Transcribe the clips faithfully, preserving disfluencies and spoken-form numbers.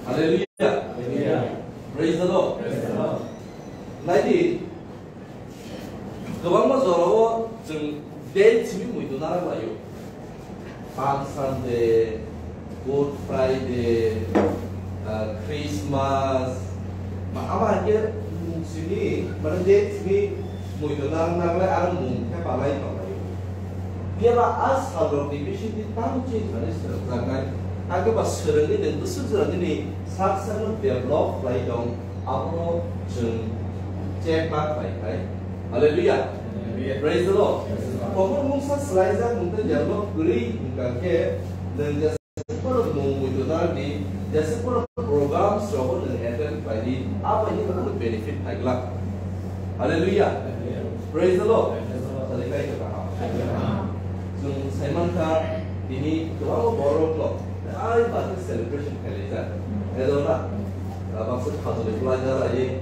Hallelujah. Hallelujah. Praise the Lord. Praise the Lord. Naidi, kwbangma jorao chwng date simi muitu narak laio. Palm Sunday, Good Friday, uh, Christmas, ma ama ke simi, mana date simi muitu narak narak lai aro mung khe palai palai. Phiya ba a salrokni bisingtwi tamo chini thani swrwngjaknai. Hakhe ba swrwngwi nwng bwswk jora nini sak sakno develop khlai tong, abono chwng check ma khlai khai. Hallelujah. Hallelujah. Praise the Lord. Praise the Lord. Tongmung mungsa swlaijak mung tei develop kwrwi wngkha khe nwng Jesukno mung muitu nardi, jesukno programs rogo nwng attend khlaidi, abo ni bagwi benefit phaiglak. Hallelujah. Praise the Lord. Sadi kai kha. Chwng saiman kha, tini kwbangma borok no, ai ba khe celebration khlaijak. Edo na, baksa khajoli khlaijak, ai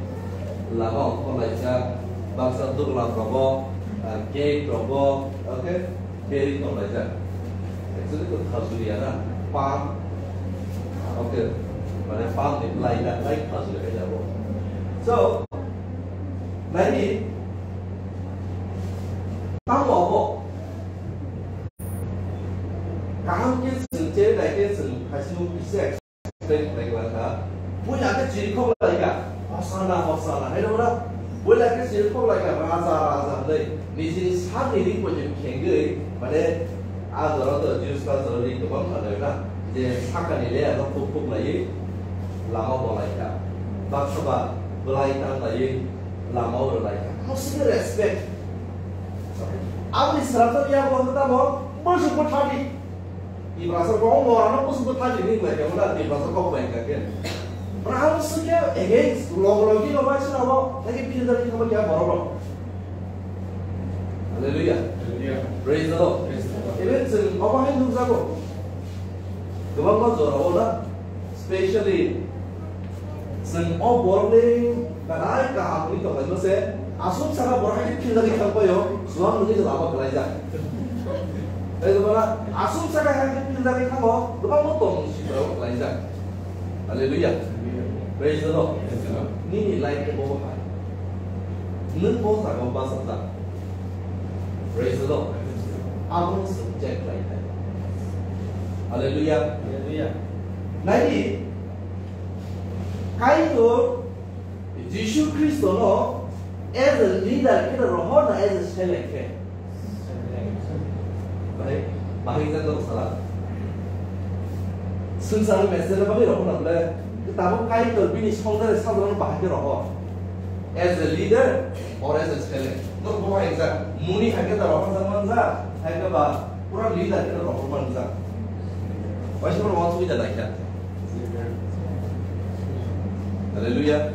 lama ongkhor laijak, baksa duglam rogo, gate rogo, okay? Beri tong laijak. Actually, to khajuri ya na, palm. Okay, mane palm ni lai na, lai khajuri kai jabo. So, naidi, tamo abo. Kaham ke chwng che, nai ke chwng khasi no kisa Tei khlai kha. Buila khe chirikhok lai kha, "Hosana, Hosana," hai rwna. Buila khe chirikhok lai kha, "Raja, Raja," hwnwi. Nijini sakni ring poito khengwi, mane, a jora to Jews culture ring kwbang kha lai na, je sakani le ano khuk khuk laiwi lama bo lai kha. Baksa ba bwlai tang laiwi lama o rw lai kha. Amo sini respect. Aboni sara to ya bo tamo, mo suk bo thadi. Tiprasa kok mo ano kusuk thani ni lai kamo da Tiprasa kok bai ka ke. Braham sukya against log logi no bai suna bo lagi filter ni kamo kya borok. Hallelujah. Hallelujah. Praise the Lord. Praise the Lord. Even sin obo hai nuk jago. Gobang ma jora ola, specially Chwng o borokni belai kaham wngwi tonglaima se, aswk saka borok hai khe philnani thang paio, chuwak nungwi se lama kwlaijak. Tei jemon aswk saka hai khe philnani thango, kwbangma tong sitra kwlaijak. Hallelujah. Praise the Lord. Nini life khe bo hai. Nwng bo jaga o bachajak. Praise the Lord. Abo chwng check khlai kha. Hallelujah. Hallelujah. Naidi, Kaitor Jisu Khristono as a leader khe rohor na as a select khe? Bahai, bahai jat dong sala. Swngchar message no bagwi rohor na bole, tabuk Kaitor bini songdare sajwk no bahai khe rohor. As a leader or as a select. No bahai jat, muni hai khe da rohor jat man jat, hai khe ba pura leader khe rohor man jat. Waisa no wansugwi da laikha. Hallelujah.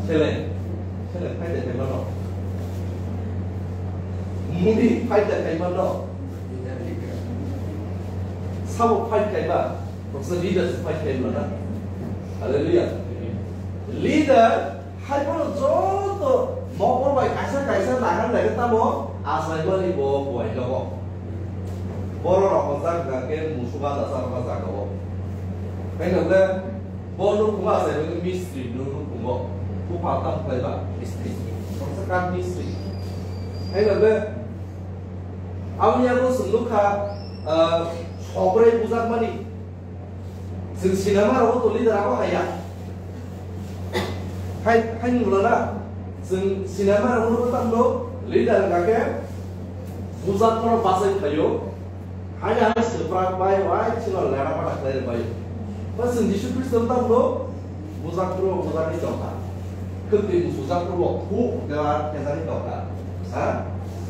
Select. Select fight da kaimano. Muni fight da kaimano. Sabo fight kaiba. Professor leader se fight kaimano. Hallelujah. Leader Hai phano joto nokol bai kaisa kaisa naharlai khe tamo achaimani bo buai nogo. Borok rok hwnjak hwnkha khe musuk acha cha rwma jaga o. Haino khe bo nukhungo achaimani mistri nukhungo. Buphang tamo khlaiba mistri. Khoroksa kath mistri. Haino khe aboni yago chwng nukha, ah, sobrwi bujakmani. Chwng sinama rogo to leader abo haya. Hai, hai ni mula na. Chwng sinama rogo no tamo leader hwnkha khe bujak no bachai phaio. Hai hai swprak bai, bai chwng lera pada khlai bai. Ba chwng Jisu Khristo tamo bujak pro bujak ni tongkha. Kwtwi musujak rok thuk dewa kejari tongkha. Ha?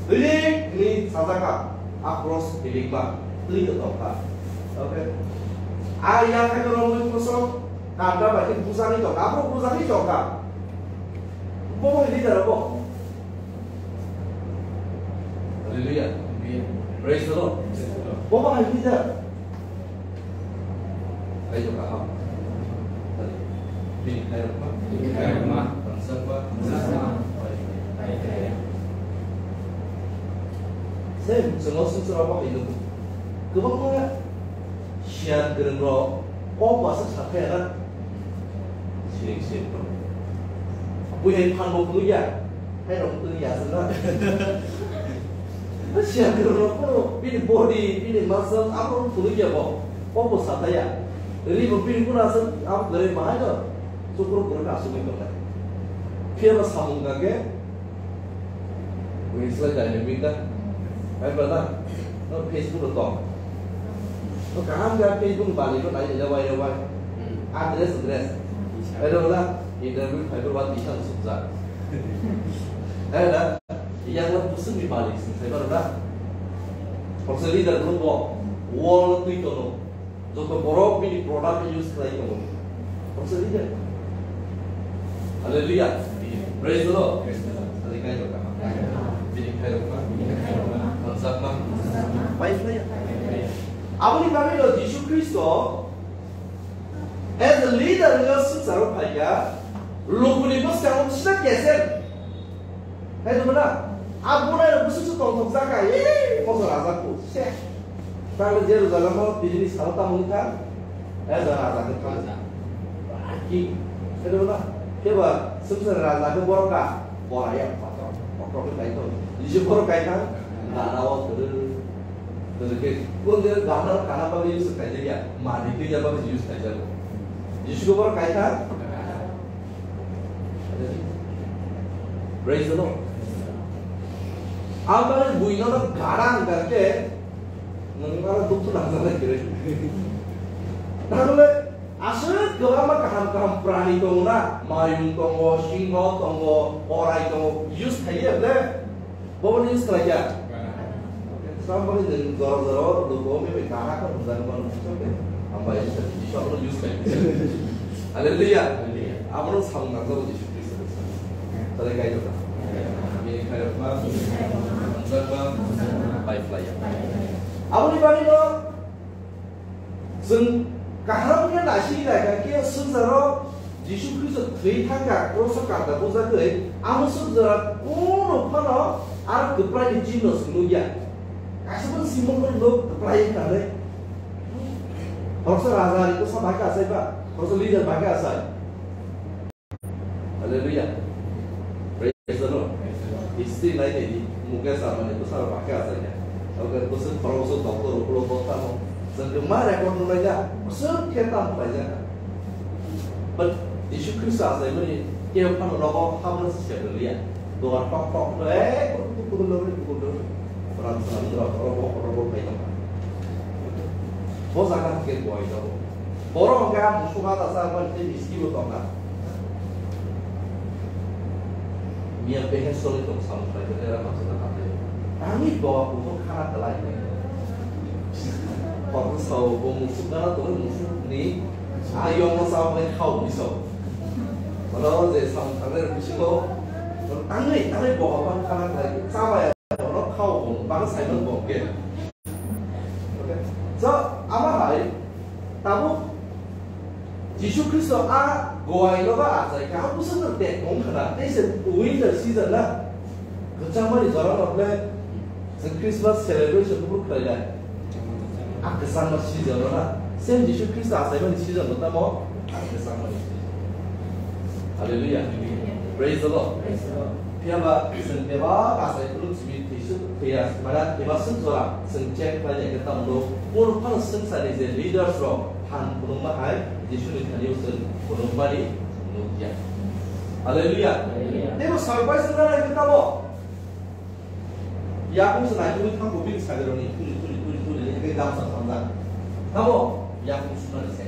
Twi ni sajaka a cross kilikma twi no tongkha. Okay. A ya khai no romwi kosok kanda bai khe bujani tongkha. Abo bujani tongkha. Bo bai leader bo. Hallelujah. Praise the Lord. Bo bai leader. Ayo kaham. Bini khairokma. Bini khairokma. Rangchakma. Rangchakma. Same, chwng o swngchar o bahai nukgo. Kwbangma Siyan kwrwng rok kok wasuk sathaya na. Siring siring rok. Bui hai phan bo phunukya. Hai rok phunukya aswk na. Siyan kwrwng rok kono bini body, bini muscle, abo phunukya bo. Kok bo sathaya. Ri bo bini kono aswk abo kwrwi bahai no. Chukur kwrwng aswk tongnai. Phiya ba samung kake. Wngwi slai dynamic da. Hai ba na? No Facebook o tong. No kaham ga Facebook bali no nai le wai wai. Address address. Hai ba na? Interview phai ba tisa sukja. Hai na? Yang la busung ni bali sing sai ba na? Kok se leader no bo. Wall twi tono. Joto borok bini product use khlai tongo. Kok se leader. Hallelujah. Praise the Lord. Hallelujah. Bini khairokma. Hamjakma. Pai phlai. Aboni bagwi no Jisu Khristo as a leader no swngcharo phaikha, lukuni bwskango sida kesel. Hai dong na, a bunai rok bwswk se tongthok jaka, ee, moso raja ku, se. Tang le Jerusalem o tini ni salo tamo wngkha, hai da raja khe thang. Ki, hai dong na, khe ba swngchar raja khe borok ka, bora ya pathor, pathor khe kai thang. Jisi borok kai thang, gana o kwrwi, kwrwi khe, kun je gana, gana bagwi use khaijak ya, mani twi ya bagwi use khaijak. Jisu khe borok kai thang. Praise the Lord. Ang bari buino no gara ang garke, nang bara dukhu nang jana kire. Nang le aswk kwbangma kaham kaham prani tongo na, mayung tongo, singho tongo, orai tongo, use khaiye le. Bobo ni use khlai ya. Sampai jeng jora jora o lugo me me kaha ko mujang mano. Ambai Jisu abo use khlai. Hallelujah. Abo no samung nang jabo Jisu Kristo. Tale kai jora. Bini khairokma, hamjakma, pai phlai ya. Abo ni bagwi no Chwng kaham khe naisingwi naikha khe swngcharo Jisu Khristo thwi thangkha, kroso kata bujagwi, amo swk jora kunu phano aro kwplaini chihno chwng nukya. Kaisa phano simon phano nuk kwplai wngkha hinwi. Khoroksa raja ni bwsa bai khe achai ba, khoroksa leader bai khe achai. Hallelujah. Praise the Lord. History nai nai di, Mukesh Ambani bwsa rok bakhe achai ya. Oke, bwswk khorok bwswk doctor rok ulo bo tamo. Chwng khe ma record no nai ya, bwswk khe tamo khlai ya. But Jisu Khristo achai mani khe phano nogo habna se se ya. Dogar tok tok no, eh, kudu kudu lo, kudu lo. Orang sana ni orang orang orang orang orang orang. Bo jaga ke boy jago. Borok hwnkhe a musuk ha dasa wngmani tei misti bo tongkha. Miya behe sori tong samung khlai khe era masa da hatai. Ani bo kubo khana khlai. Kok sao bo musuk gana tong musuk ni ayong masa bai khao ni sao. Mano je samung khlai bisingo tangwi tangwi bo khana khlai. Chaba ya bono khao bo bang sai man bo ke. So, ama hai, tabuk Jisu Khristo a gowai no ba achai kha, a bwswk no tek tong khna, tei se winter season na, kwchangmani jora no ble, chwng Christmas celebration buphuru khlai nai. A kwchangma season no na, same Jisu Khristo achaimani season no tamo, a kwchangmani season. Hallelujah. Praise the Lord. Phiya ba chwng bebak achai phuru simi thwisu, thwiya, mane bebak swk jora chwng check khlai nai khe tamo no. Pur phano swngcharni je leaders rok phan phunukma hai Jisuni thani o chwng phunukmani nukya. Hallelujah. Hallelujah. Teibo surprise wngna nai khe tamo. Yakung se naitugwi thangkho bini sagaroni tuli, tuli, tuli, tuli, ni hwnkhe gamsa samjak. Tamo yakung sunani se.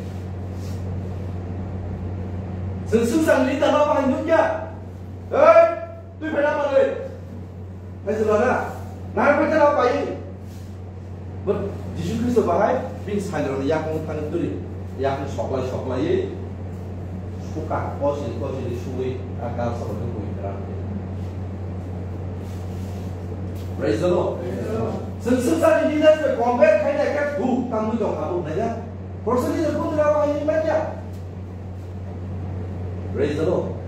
Chwng swngchar leader no bahai nukya. Ei, twi phaina manwi. Hai se lana. Nang phaina pai. But Jisu Khristo bahai bini sagaroni yakung thangwi tuli. Yakung soklai soklaiwi. Suka, kosiri, kosiri, suwi, a, kal sabo khe bui kra. Praise the Lord. Chwng swngcharni leaders bai compare khaina khe thuk tangwi tong abo, naida? Khoroksa leader buini rao hai ni manya. Praise the Lord.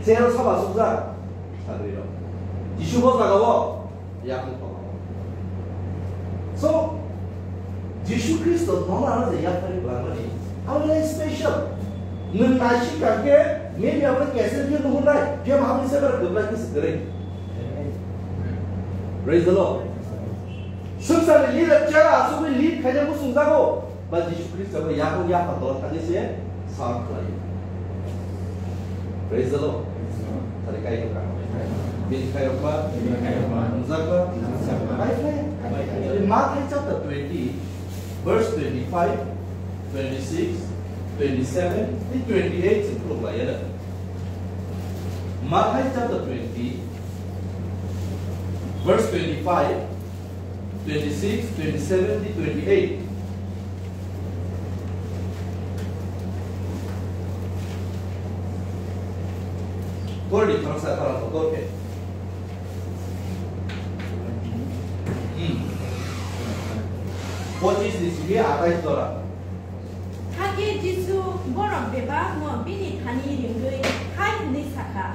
Chero saba sukjak. Sagri rok. Jisu bo jaga o. Yakung tong. So, Jisu Khristo nono ano je yaphari kwlangmani, abo le special. Nwng naisik kha khe, maybe abo le cancel khe nuhurnai, phiya bo haboni se bara kwplai khe se kwrwi. Praise the Lord. Swngcharni leader chera asugwi lead khaina muchungjago, ba Jisu Khristo bo yakung yapha tolo thangwi se serve khlaio. Praise the Lord. Sari kai ka. Bini kai ba? Bini kai ba? Nujak ba? Nujak ba? Bai khai? Bai khai. Matthai chapter twenty, verse twenty-five, twenty-six, twenty-seven, twenty-eight se phuruklaiya. Matthai chapter twenty, verse twenty-five, twenty-six, twenty-seven, twenty-eight. Kori di, khoroksa khorang khe kor khe. Hmm. Pochis ni simi atai jora. Hakhe Jisu borok bebakno bini thani ringwi hai hwnwi sa kha,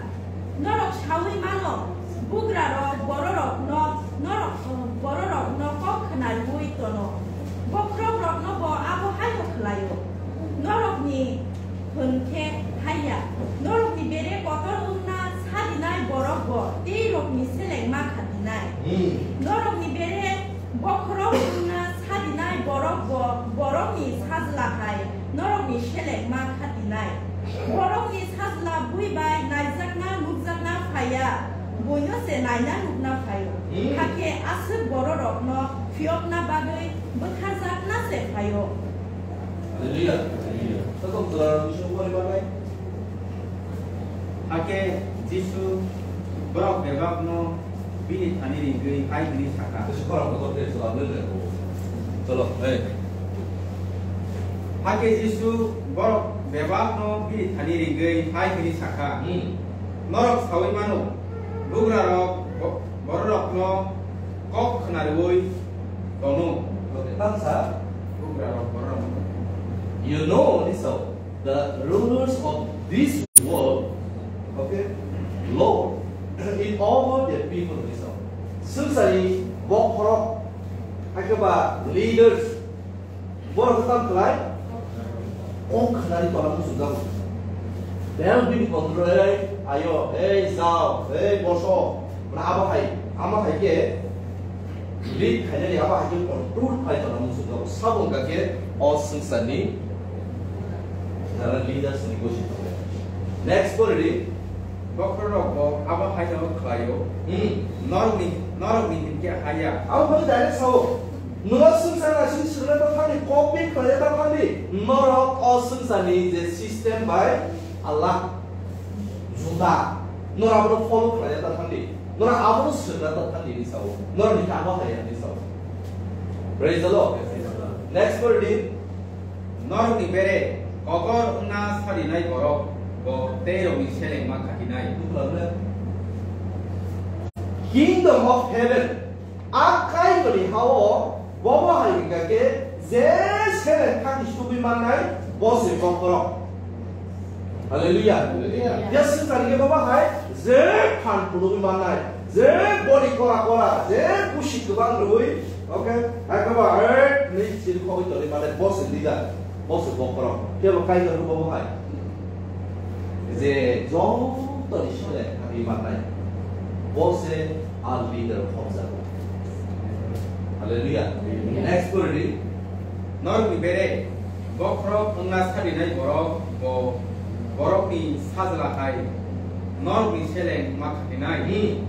"Norok saui mano, bugrarok bororokno, norok, bororokno kok khna rwui tono, bokhorokrokno bo abo haino khlaio. Norokni hwn khe haiya, norokni bere kotor wngna sadinai borok bo tei rokni seleng ma khatinai. Hmm. Norokni bere bokhorok wngna sadinai borok bo borokni sajla hai norokni seleng ma khatinai. Borokni sajla bui bai naijakna nukjakna phaiya, buino se naina nukna phaio. Hmm. Hakhe aswk bororokno phiyokna bagwi bwtharjakna se phaio." Hallelujah. Hallelujah. Tatok jora rok Jisu pori manai. Hakhe Jisu borok bebakno bini thani ringwi hai hwnwi sa kha. Jisu borok bebak de chwla le le. Cholo, hey. Hakhe Jisu borok bebakno bini thani ringwi hai hwnwi sa kha. Hmm. Norok saui mano, bugrarok bo-, bororokno kok khna rwui tono. Okay, tang sa. Bugrarok bororokno. You know, this, uh, the rulers of this world, okay, Lord, it over their people, this, uh, swngcharni bokhorok, hakhe ba leaders, borok khe tamo khlai? Kok khnani tola muchungjago. Bel bini control, "Ei, ayo, ei, jao, ei, boso." Mane abo hai, amo hai khe lead khainani abo hai khe control khai tola muchungjago. Sabo wngkha khe o swngcharni jara leaders ni gosi tongo. Next pori di. Bokhorok bo abo hai no khlaio. Hmm. Norokni, norokni hinkhe haya. Abo phano direct sao. Nwng swngchar naising swrwngna ta thangdi, copy khlaina ta thangdi. Norok o swngcharni je system bai alak juda. Norok abono follow khlaina ta thangdi. Norok abono swrwngna ta thangdi hinwi sao. Norok hinkhe abo hai hinwi sao. Praise the Lord. Next word is, norokni bere kotor wngna sarinai borok bo tei rokni seleng ma khatinai. Kingdom of heaven. A Kaitorni ha-o bobo hai wngkha khe je seleng khati sugwi mannai bo se bokhorok. Hallelujah. Hallelujah. Ya swngcharni khe bobo hai je phan phunugwi mannai, je body kora kora, je busi kwbang rwui, okay, hai khe bo hai ni siri khogwi tongwi mannai bo se leader. Bo se bokhorok, kebo Kaitor bobo hai. Je jotoni sole thangwi mannai. Bo se a leader khokjago. Hallelujah. Next word di. Norokni bere bokhorok wngna sarinai borok bo borokni sajla hai norokni seleng ma khatinai. Hmm.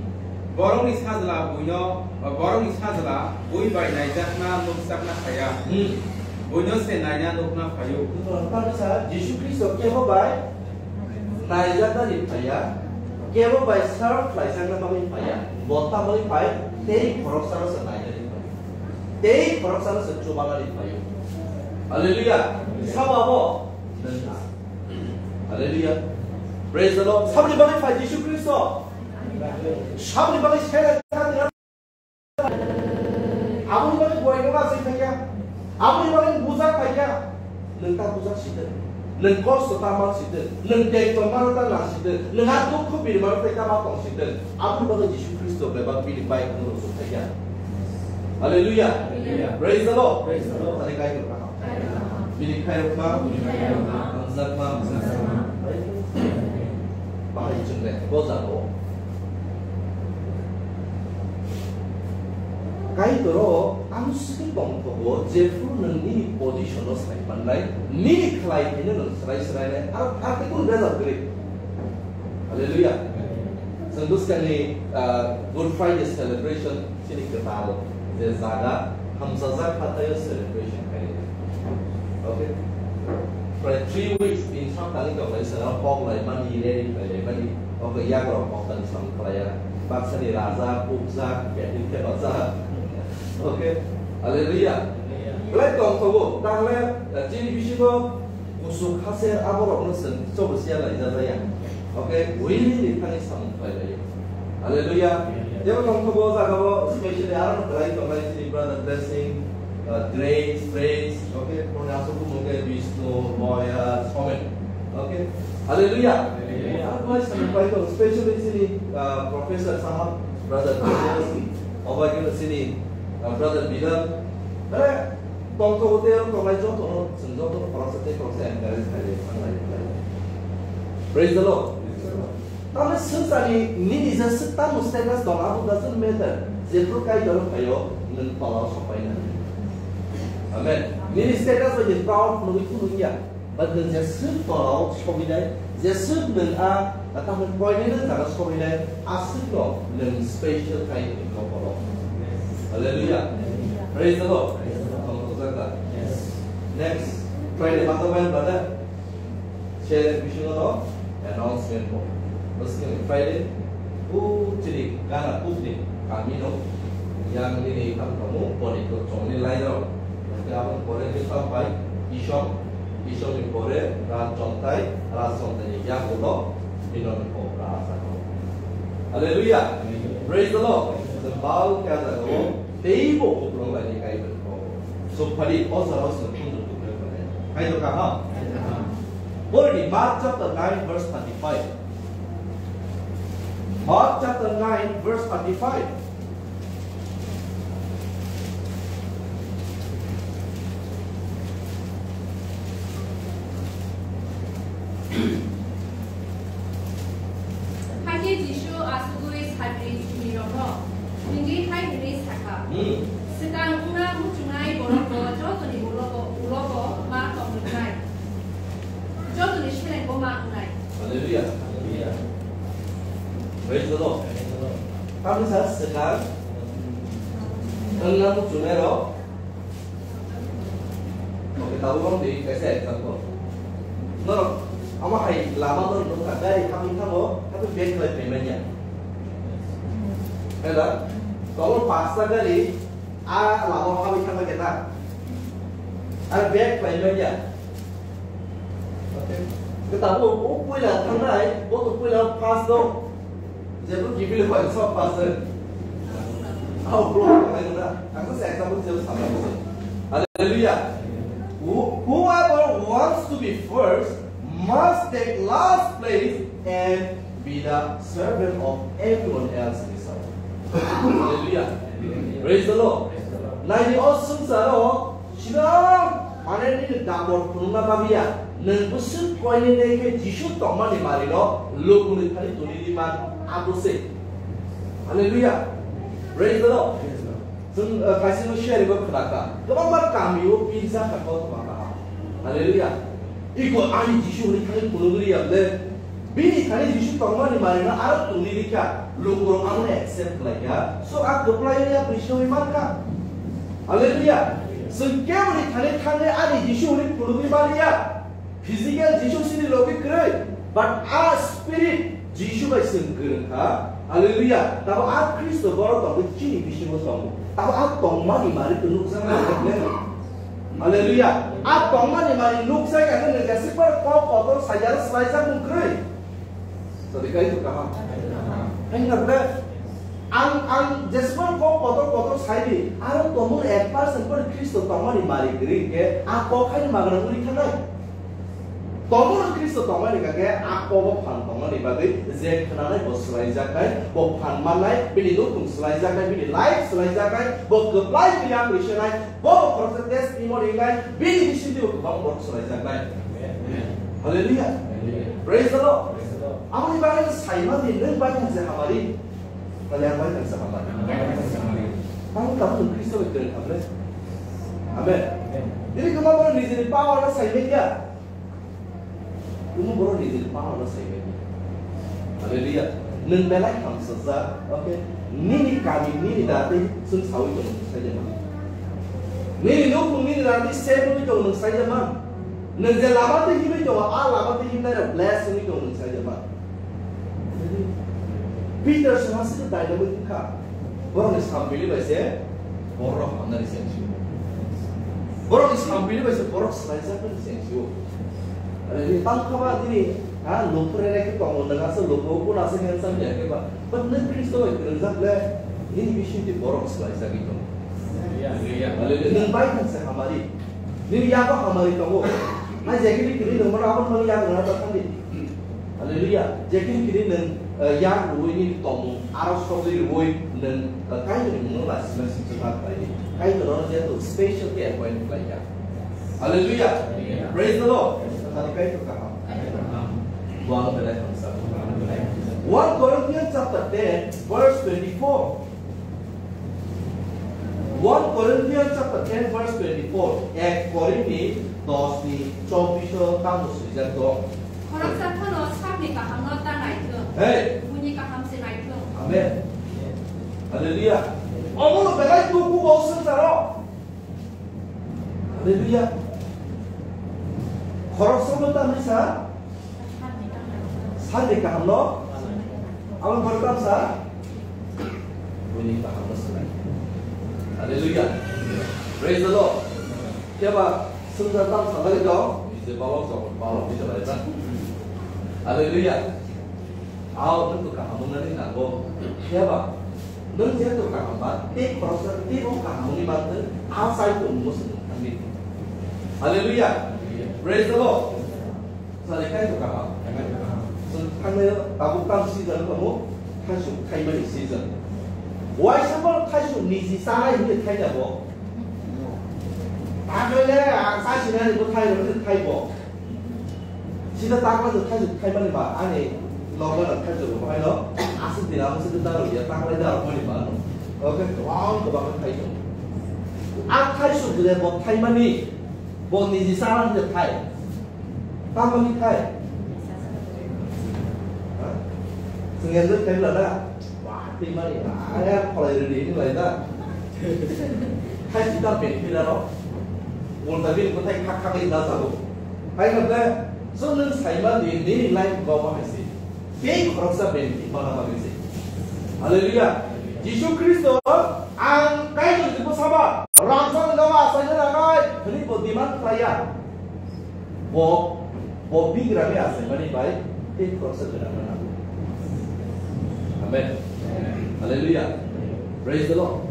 Borokni sajla buino, borokni sajla bui bai naijakna nukjakna phaiya. Hmm. Buino se naina nukna phaio. Buphang sa Jisu Khristo kebo bai naijaknani phaiya, kebo bai serve khlaijakna bagwi phaiya, bo tamoni phai tei khoroksano se nainani phai. Tei khoroksano se chubanani phaio. Hallelujah. Sabo abo? Hallelujah. Praise the Lord. Saboni bagwi phai Jisu Khristo? Saboni bagwi sere Aboni bagwi boino ma swi thangya. Aboni bagwi bujak thangya. Nwng ta bujak sitwng. Nwng kosto ta man sitwng. Nwng tei tongmano ta na sitwng. Nwng a dukhu birmano tei ta ma tong sitwng. Aboni bagwi Jisu Khristo bebak bini bai kheno rwchuk thangya. Hallelujah. Hallelujah. Praise the Lord. Praise the Lord. Tani Kaitor kaham. Kaitor kaham. Bini khairokma. Bini khairokma. Hamjakma. Hamjakma. Bahai chwngle bo jaga o. Kaitoro ang swkang tongthogo, jephru nwng nini position o sai mannai, nini khlai khaino nwng swrai swrainai, ar, ar tei kunu bejak kwrwi. Hallelujah. Chwng bwskangni, ah, Good Friday celebration chini kwtal je jaga hamsajak hathaio celebration khaio. Okay. Prai three weeks tin saptani tongnai sara kok lai mani, ready khlai lai mani. Okay, yagrok kok tani sam khlaiya. Baksani raja, pukjak, betin khe bacha. Okay. Hallelujah. Belai tongthogo. Tahle, eh, chini bisingo Kusuk haser aborokno chwng chobo siya laijak ya. Okay, willing ni thani samung khlai laio. Hallelujah. Jebo tongthogo o jaga o specially aro belai tongnai chini brother Blessing, uh, Grace, Praise, okay, kono aswk bumo khe Vishnu, Moya, Somen. Okay. Hallelujah. Hallelujah. Aro belai samung khlai tongo, specially chini, uh, Professor Sahab, brother Jesus, obo khe chini, uh, brother Bilal. Belai Tongthogo tei aro tongnai jotono, chwng jotono khoroksa tei khoroksa encourage khlai, sanglai khlai. Praise the Lord. Tamni swngcharni nini je swk tamo status tong, abo doesn't matter. Jephru Kaitor phaio, nwng tolao sokpaina. Amen. Nini status bai nwng proud nugwi phunukya. But nwng jeswk tolao sogwinai, jeswk nwng a, a tamni pointaino jaga sogwinai, aswkno nwng special khai nwng tongphoro. Hallelujah. Praise the Lord. Tongthokjak da? Yes. Next Friday ma tongmani brother? Se bisingo no announcement bo. Bwskangni Friday, o chini Ghana Kukni kamino yang nini kam tongo, boni to chongni lairok. Hwnkhe aboni pore khe tamo bai Ishok, Ishokni pore Rajchontai, Rajchontaini yagulo Binoni kok Raja kok. Hallelujah. Praise the Lord. The Baal khe a jaga o teibo kuplung laini kaibrwi kok. So phadi o jora o se phundu kuplung laini. Kaitor kaham. Pore di Mark chapter nine verse thirty-five. Mark chapter nine verse thirty-five. Hakhe Jisu asugwi sabri chumirokno himwi hai hwnwi sakha, Hmm. Swkang wngna muchungnai borokbo jotoni ulobo, ulobo ma tongmwnai. Jotoni selengbo ma wngnai. Hallelujah. Hallelujah. Praise the Lord. Tamni sa swkang wngna muchungnairok. Okay, tabuk ang di kaisa example. Norok ama hai lama norok nukha, gari hamwi thango, haikhe brake khlai phaimanya. Hela, tabuk pasta gari, a lama hamwi thangma khe na. Ar brake khlai manya. Okay. Khe tabuk o puila thangnai, bo to puila first dong. Jebro gibili bai sok pastor. Au bro, ai na. Ang sa example jebro sama. Hallelujah. Who-, whoever wants to be first must take last place and be the servant of everyone else in the service. Hallelujah. Praise the Lord. Nai ni o swngcharo Sinang, mane nini dapor phunukna bagwi ya, nwng bwswk koinene khe Jisu tongmani marino lukuni thani tuni di man, abo se. Hallelujah. Praise the Lord. Chwng, uh, kaisa no share bo khna kha. Kwbangma kami o pizza kha kok ma kha. Hallelujah. Iko ani Jisu hwnwi thani phunugwi ya le. Bini thani Jisu tongmani marino aro tuni rikha, lukurok amono accept khlai kha. So, a kwplai ya Kristo wi man kha. Hallelujah. Chwng keboni thani thangwi ani Jisu hwnwi phunugwi maliya. Physical Jisu chini logi kwrwi, but a spirit Jisu bai chwng kwrwng kha. Hallelujah. Tamo a Kristo boro tongwi chini bisingo tongo. Tamo a tongmani mari to nukjaknai. Hallelujah. A tongmani mari nukjak ya, nwng jeswk bar kok kotor saijak, swlaijak mung kwrwi. Tadi kai to kaham. Hingga bre, ang, ang jeswk bar kok kotor kotor saidi, aro tomung ek percent bar Kristo tongmani mari kwrwi ke, a kok hai magra uri thanai. Tongmani Khristo tongmani kake a kobo phan tongmani bagwi je khnanai bo swlaijaknai, bo phan mannai, bini nukhung swlaijaknai, bini life swlaijaknai, bo kwplai twiya twisenai, bo khoroksa testimony wngnai, bini bisingtwi bo kwbang borok swlaijaknai. Hallelujah. Praise the Lord. Aboni bagwi no saimani nwng bai thangse hamari. Tali ang bai thangse hamari. Tamo tamo nwng Khristo bai kwrwng khamle. Amen. Tini kwma borok nijini power no saimanya. Kumu borok nijini power no saimanya. Hallelujah. Nwng belai hamsajak, okay? Nini kami, nini dati, chwng sawi tongo nwng saijama. Nini nukhung, nini dati, save wi tongo nwng saijama. Nwng je lama twi himwi tongo, a lama twi himnai rok bless wngwi tongo nwng saijama. Peter swngha se dynamic wngkha. Borokni sampili bai se borok hamnani sengsi o. Borokni sampili bai se borok swlaijaknani sengsi o. Ani tangkha ba tini, ha, lukurere khe tongo, nang asa luku kuna se handsome ya khe ba. But nwng Khristo bai kwrwngjak le, nini bisingtwi borok swlaijagwi tongo. Hallelujah. Nwng bai thangse hamari. Nini yago hamari tongo. Hai jekini kini nwng mano aboni bagwi yago rwna ta thangdi. Hallelujah. Jekini kini nwng, eh, yak rwui nini tongmung aro sogwi rwui nwng, eh, Kaitorni mungno lasima singsa ma khlaidi. Kaitor nono jeto special khe appoint khlaikha. Hallelujah. Praise the Lord. Thani Kaitor kaham. Bo ang belai hamsa. One Corinthians chapter ten, verse twenty-four. One Corinthians chapter ten verse twenty-four, ek Korinthni dos ni chobbish o tamo swijak tong. Khoroksa phano sakni kahamno ta naithung. Hey. Buini kaham se naithung. Amen. Hallelujah. Omono belai tuku bo swngcharo. Hallelujah. Khoroksa bo ta naisa. Sakni kahamno. Aboni pore tamsa. Buini kahamno swlai. Hallelujah. Praise the Lord. Keba sungsa tam salai dong. Nije balok jok balok nije lai ta. Hallelujah. Ao nwng to kaham wngnani nango. Keba nwng je to kaham ba tei khoroksa tei bo kaham wngwi mantwng. A sai to mugo swng thangdi. Hallelujah. Praise the Lord. Chwng thangnaio tabuk tamo season tongo, thaichuk thaimani season. Waisa borok thaichuk niji chanai hinwi thaina bo. Takhwlai le ang chasinani bo thai rwdi thai bo. Sida takhwlai thaichuk thaimani ba ani logo no thaichuk bo haino aswk dina aswk dina rwya takhwlai da rwmani ba no. Oke, kwbang kwbang thaichuk. A thaichuk le bo thaimani bo niji chanai hinwi thai. Tamoni khai? Ha? Sengel doi khai bla da? Wah, tei mani, ayang kholai rwdi hinwi lai da. Khai si tam ben phi da ro. Ulta bin ko thai khak khak da sabo. Hai na da, so nwng sai ma di, nini life go ma hai si. Tei khoroksa ben phi ma na ma si. Hallelujah. Jisu Khristo, ang Kaitor jibo saba, rangchak no asai na nai, hwnwi bo demand khlaiya. Bo, bo bigrani achaimani bai tei khoroksa gwnangna nango. Amen. Hallelujah. Praise the Lord.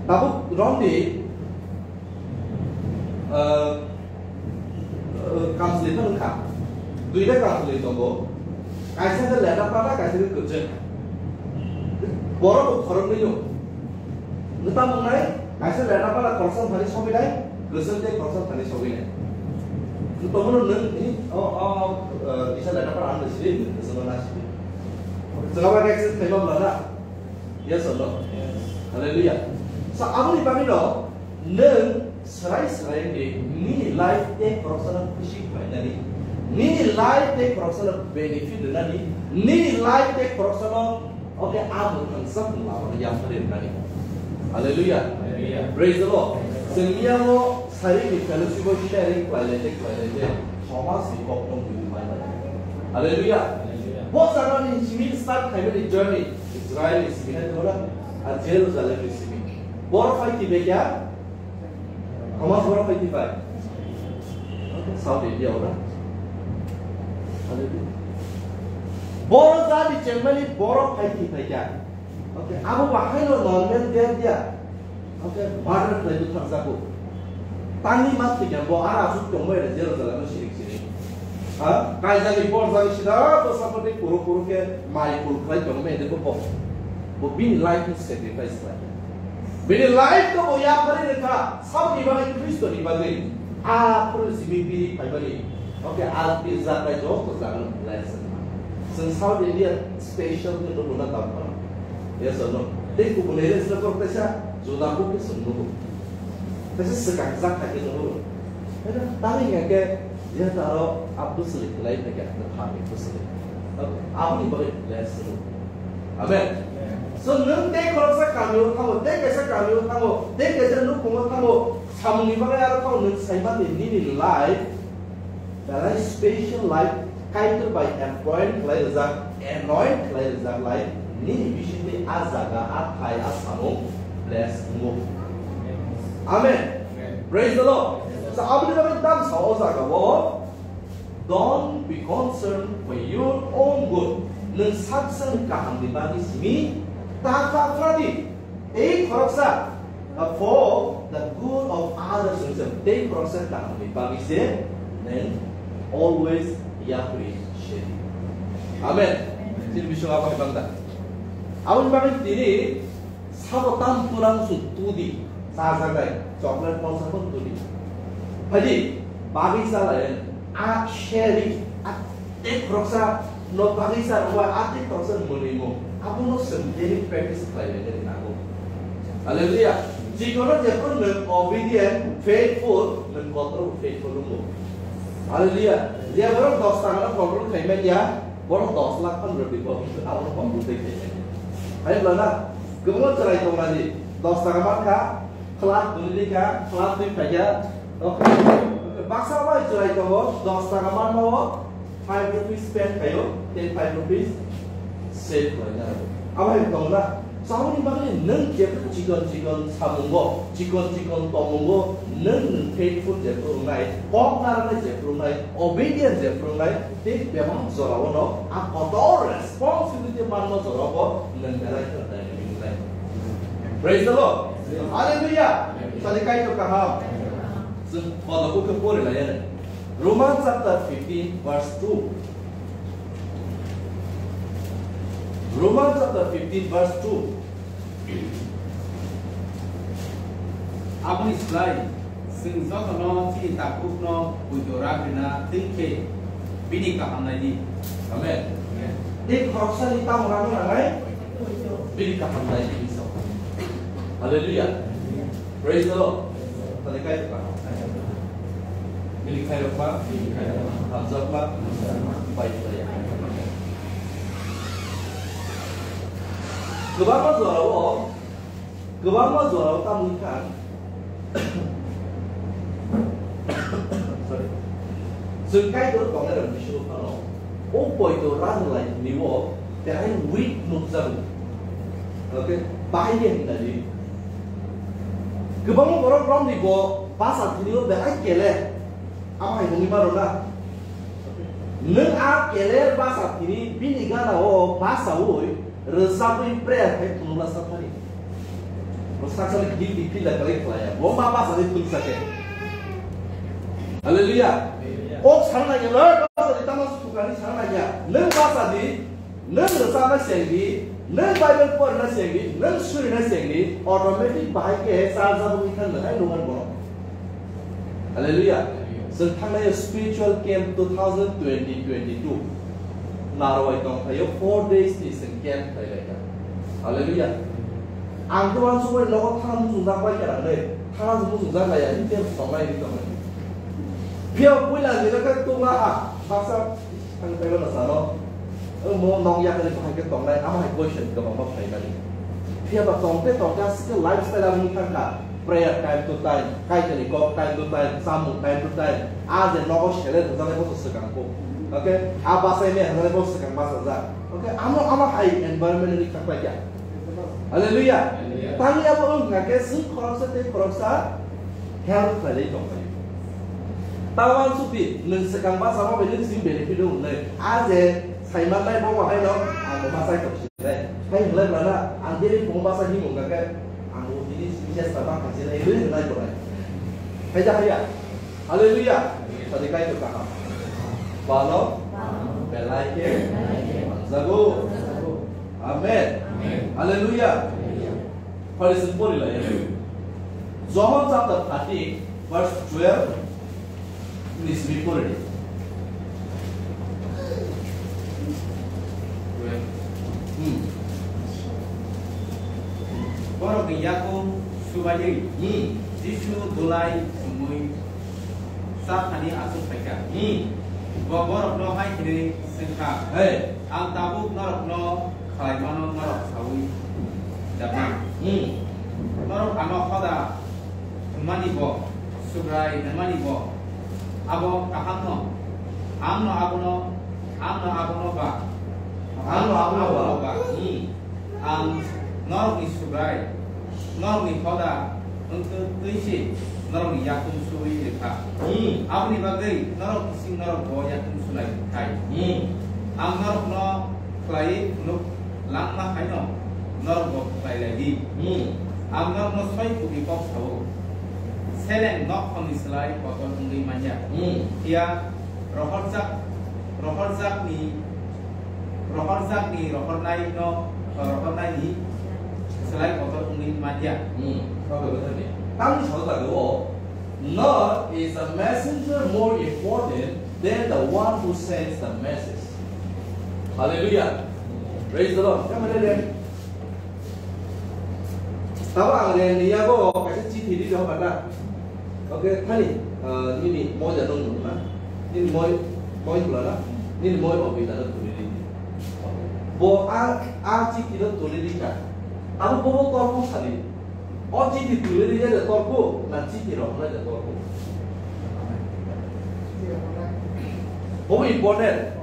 Tabuk romdi, uh, uh, kamchwlwi phano wngkha. Duita kamchwlwi tongo. Kaisa khe lepra pata, kaisa khe kwchwng. Borok bo khoroknwi no. Nwng tamo wngnai, kaisa lepra pata khoroksa thani sogwi nai, kwchwng tei khoroksa thani sogwi nai. Nwng tongmano nwng, eh, o, o, eh, kisa lepra pata ang sidi, kwchwng na sidi. Chwla bai kaisa thaiba bwla na? Yes or no? Yes. Hallelujah. So, aboni bagwi no, nwng Swrai swrai wngdi, nini life tei khoroksano khusi khlainani, nini life tei khoroksano benefit rwnani, nini life tei khoroksano, okay, a mwkhang sak mwla mano yapharwi rwnani. Hallelujah. Hallelujah. Praise the Lord. Chwng miyamo sarini fellowship o sharing khlailai tei khlailai tei Thomas ni kok no buini mai mano. Hallelujah. Hallelujah. Bo jagani simi start khaimani journey Israel ni simi hai dora, a Jerusalem ni simi. Bor phai tibek ya, Thomas borok phai twi pai. South India ora. Hallelujah. Borok jadi chengmani borok phai twi pai kha. Okay, abo bahai no normal dia dia. Okay, murder khlai bwthar jago. Tangni mat thikya bo ara asuk tongbai re Jerusalem sirik sirik. Ha? Kaijani porjani sida bwsakhe tei kuru kuru khe mai kul khlai tongo, mede bo bo. Bo bini life ni sacrifice khlai. Bini life no bo yapharwi rwkha, saboni bagwi, Khristo ni bagwi. A phuru simi bini phaimani. Okay, a bini jagai joto jaga no bless. Chwng South India special khe nugo na tamo. Yes or no? Tei kubun area sida kok kaisa juda kok khe chwng nugo. Kaisa swkang jak kha khe nugo. Tamo hingkha khe ya taro a bwswlwi khlai phaikha, na pha ni bwswlwi. Aboni bagwi bless nugo. Amen. So nwng tei khoroksa kamio thango, tei kaisa kamio thango, tei kaisa nukhungo thango, samungni bagwi aro thango, nwng saimani nini life, belai special life, Kaitor bai appoint khlai rijak, anoint khlai rijak lai, nini bisingtwi a jaga, a thai, a samung bless wngo. Amen. Praise the Lord. So aboni bagwi tamsa o jaga o, "Don't be concerned for your own good." Nwng sak sakni kahamni bagwi simi ta kha khladi. Tei khoroksa, uh, "For the good of others," hwnwi se tei khoroksa kahamni bagwi se nwng always yapri shedi. Amen. Chini bisingo abo hai bangda. Aboni bagwi tini sabo tam tulang su tudi, chajaknai chocolate pholsa pho tudi. Phaidi, bagwi chalai, a sheri, a tei khoroksa no bagwi sa rwba, a tei khoroksa mwnwi mo. Abono chwng daily practice khlai lai nai nango. Hallelujah. Chikono jephru nwng obedient, faithful, nwng kotor faithful wngo. Hallelujah. Je borok dos taka no control khai manya, borok dos lakh phan rwdi bo, abono control khai manya. Hai bwlana, kwbangma chwrai tongnani, dos taka mankha, Khlak twi kha, khlak twi phaikha. Baksa bai chwrai tongo, dos taka manma o five rupees spend khaio, tei five rupees save khlaina. Abo hai tongna. Saboni bagwi nwng je chikon chikon samungo, chikon chikon tomungo, nwng nwng faithful je phwrwngnai, kok narwknai je phwrwngnai, obedient je phwrwngnai, tei bebak jorao no a kotor responsibility manma jorao nwng belai khe dynamic wngnai. Praise the Lord. Hallelujah. Sadi Kaitor kaham. Chwng kodo khe pori lai ani. Romans chapter fifteen verse two. Romans chapter fifteen verse two. Aboni slai, chwng jotono chini takhukno poito rak rina twi khe bini kaham naidi. Amen. Amen. Tei khoroksani tamo rang nangnai? Bini kaham naidi hinwi sao. Hallelujah. Praise the Lord. Tani kai ka. Bini khairokma, bini khairokma, hamjakma, bai bai. Kwbangma jorao Kwbangma jorao tamo wngkha, sorry, chwng Kaitor tongnairok bisingo phano o poito rang lai hwnwi o belai weak nukjago. Okay, bahai khe hwnwi nai di. Kwbangma borok romni bo basa thwnwi o belai kele. Amo hai hwnwi mano na? Nwng a kele basa thwnwi bini gana o basaui Rwchapwi prayer khai phunukna sathani. Bo saksa le guilty feel da kwlai khlaiya. Bo ma basa ni thung sake. Hallelujah. Kok sana naiya, Lord, basa di tamo sukhani sana naiya. Nwng basa di, nwng rwchapna seng di, nwng Bible porna seng di, nwng surina seng di, automatic bahai khe charge abo wngkha nwng hai nungan bono. Hallelujah. Chwng thangnai spiritual camp two thousand twenty twenty-two. Narwai tongphaio four days ni chwng camp khlailaikha. Hallelujah. Ang to ang sumai nogo thana muchungjak bai kha nai. Thana muchungjak laiya, ni camp tongnai ni tongnai. Phiya puila ni rokha tongma ha. Baksa Ang taibo na sano. Mo nong yakni bahai khe tongnai, amo hai question kwbangma phaimani. Phiya ba tongte tongte aswk khe lifestyle abo wngkha kha. Prayer time to time, Kaitorni kok time to time, samung time to time. A je nogo sele rwjaknai bo swkang kho. Okay? A bachai maya rwjaknai bo swkang bachajak. Okay? Amo, amo hai environment ni kha khlai kha. Hallelujah. Hallelujah. Tangwi abo wngkha khe chwng khoroksa tei khoroksa help khlailai tonglaio. Tamo ang sukti, nwng swkang bachama bai nwng simi benefit wngnai. A je saimanai bo haino ang bo bachai tong sinai. Hai hwnlai mano, ang tini phungo bachai himung kha khe, ang bo tini simi chesta ma kha sinai, hinwi hwnlai bo nai. Hai da haiya? Hallelujah. Sadi Kaitor kaham. Balo belai khe manjago. Amen. Hallelujah. Phalisa pori lai. John chapter thirteen, verse twelve ni simi pori. Hmm. Borokni yakung subaiwi, hmm, Jisu bolai chumui chathani aswk phaikha. Hmm. Bo borokno hai hwnwi swngkha, "Hey, ang tabuk norokno khlaimano norok saui da man? Hmm. Norok ano hoda hwnmani bo, Subrai hwnmani bo, abo kahamno. Angno abono, angno abono ba, angno abono ba, hmm, ang norokni Subrai, norokni hoda wngtwi twi se norokni yakung suui rwkha. Hmm. Aboni bagwi norok bising norok bo yakung sulai khai. Hmm. Ang norokno khlaiwi phunuk langma haino norok bo khlai lai di. Hmm. Ang norokno soi kubui kok sao. Seleng nok khongni slai kotor wngwi manya. Hmm. Phiya rohorjak, rohorjakni, rohorjakni rohornaino, rohornaini slai kotor wngwi manya." Hmm. Tamni salo jaga o, "Nor is a messenger more important than the one who sends the message." Hallelujah. Praise the Lord. Come on, Ren. Tabo ang Ren ni yago kaisa chithi ri rok na. Okay, thani, ah, nini moja nung nung na. Nini moi, moi pula na. Nini moi obi na tuli ri. Bo a, a chithi no tuli ri ka. Abo bo bo kor kung sali. O chithi tuli ri de torku, na chithi rok na de torku. Bo important.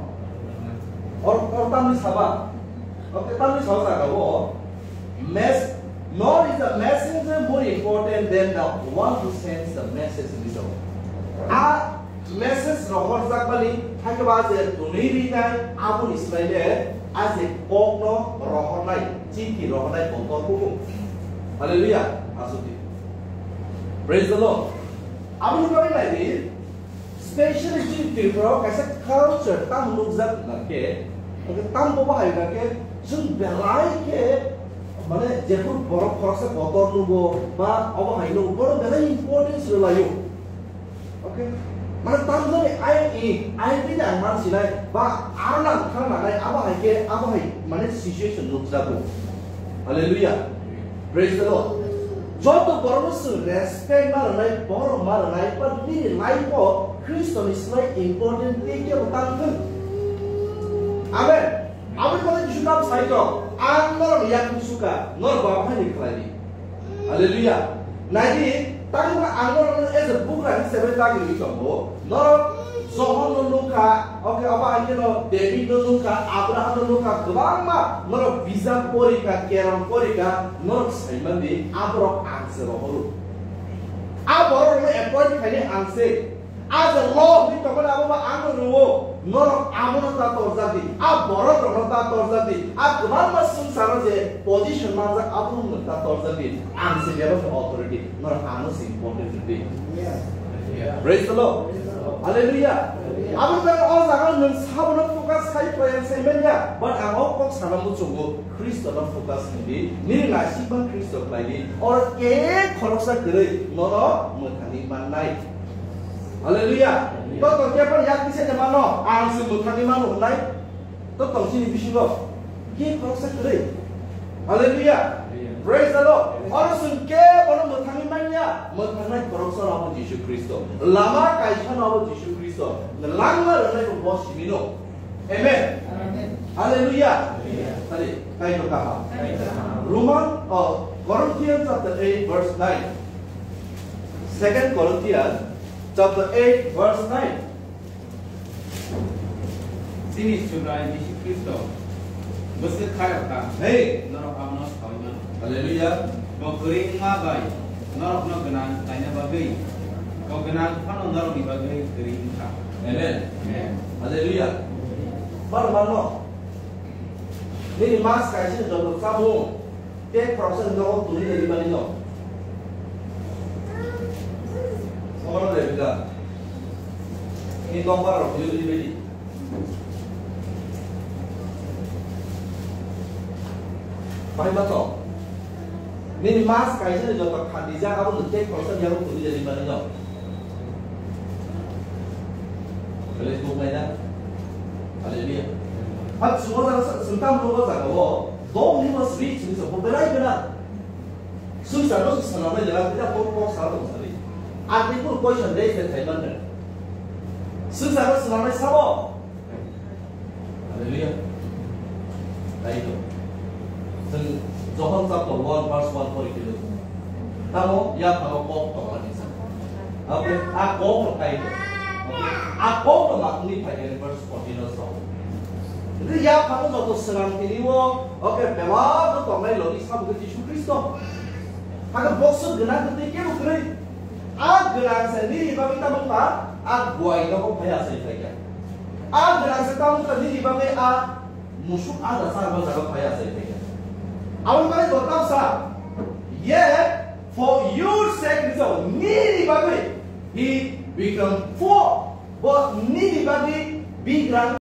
Or, or tamni saba. Okay, tamni saba jaga o. Mes-, nor is a messenger more important than the one who sends the message, hwnwi sao. A message rohorjakmani, hakhe ba je twnwi rinai, aboni slai le a je kokno rohornai, chithi rohornai bo kok kubu. Hallelujah. Aswk di. Praise the Lord. Aboni bagwi nai di, specially chini Tripura o kaisa culture tamo nukjak na khe, hwnkhe tamo bo hai na khe, chwng belai khe, mane, jephru borok khoroksa kotor nugo, ba obo hai nugo, bono belai importance rwlaio. Okay? Mane, tamjani ayang i, ayang bini ang man sinai, ba aro nang thang nanai, abo hai khe, abo hai, mane, situation nukjago. Hallelujah. Praise the Lord. Joto borokno chwng respect ma rwnai, borom ma rwnai, but nini life o Khristoni slai important tei kebo tang thung. Amen. Aboni bagwi Jisu tamo sai tong, "Ang norokni yakung sukha, norok bo aphai ni khlai di." Hallelujah. Nai di, tamo ang norokno as a bugra hisabe dagi rwi tongo. Norok Johon no nukha, okay, abo hai kheno David no nukha, Abraham no nukha, kwbangma norok bijap porikha, kerong porikha, norok saimandi, aborok ang se rohoro. A borok no appoint khaini ang se. A je law hwnwi tongmani abo ba ang no rwo, norok amo no ta torjak di, a borok rok no ta torjak di, a kwbangma swngcharo je position manjak abo no ta torjak di, ang se bebak authority, norok ano se important di. Praise the Lord. Hallelujah. Abo bebak o jaga nwng sabono focus khai playang sai manya, but ang o kok sana muchungo Khristo no focus khai di, nini naisik ban Khristo khlai di, or ke khoroksa kwrwi nono mwthangwi mannai. Hallelujah. To to khe phano yak kisa de mano, ang se mwthangwi mano hwnai. To tong chini bisingo. Ke khoroksa kwrwi. Hallelujah. Praise the Lord. Oro chwng ke bono mwthangwi manya, mwthangnai khoroksa no abo Jisu Khristo. Lama kaisa no abo Jisu Khristo. Langma rwnai bo bo simi no. Amen. Amen. Hallelujah. Hallelujah. Tadi, kai to kaha. Kai to kaha. Roman, oh, Corinthians chapter eight verse nine. Second Corinthians chapter eight verse nine. Chini Subrai Jisu Khristo bwswk khairokha. Hey. Norok abono saui mano. Hallelujah. Bo kwrwi wngma bai norokno gwnang khlaina bagwi, bo gwnang phano norokni bagwi kwrwi wngkha. Amen. Amen. Hallelujah. Mano mano. Nini mas kaisa joto chamung. Tei khoroksa nogo tuli nini mani no. Sohor de bida. Ni nokbar rok yuri bedi. Bahai ma to. Nini mas kaisa ni joto khan dijak abo nwng tei khoroksa ni abo kwrwi jani manwi no. Haleluya. Haleluya. Hal sumo jaga sa-, sengkam rogo jaga o. Dom ni mo sri sri so bo belai bela. Sungsar no swnamnai jaga tidak kok kok sa tong sari. Ang ni pur question raise de thai man. Sungsar no swnamnai sabo. Haleluya. Thank you. Chwng Johon chapter one verse one pori khe tamo yaphango kok tongma ni sa. Okay, a kok no kai ko. Okay, a kok no makni phai khe verse fourteen o sa. Ri yaphango joto swnam tini o, okay, bebak tongnai logi sabo khe Jisu Khristo. Hakhe bokso gwnang tei kebo kwrwi. A gwnang se nini bagwi tamo kha, a guai nogo phai asai phaikha. A gwnang se tamo kha nini bagwi a musuk ada sa ba jaga phai asai phaikha. Aboni bagwi bo tamo sa, yet for your sake, rizao nini bagwi he become poor. Bo nini bagwi bigrang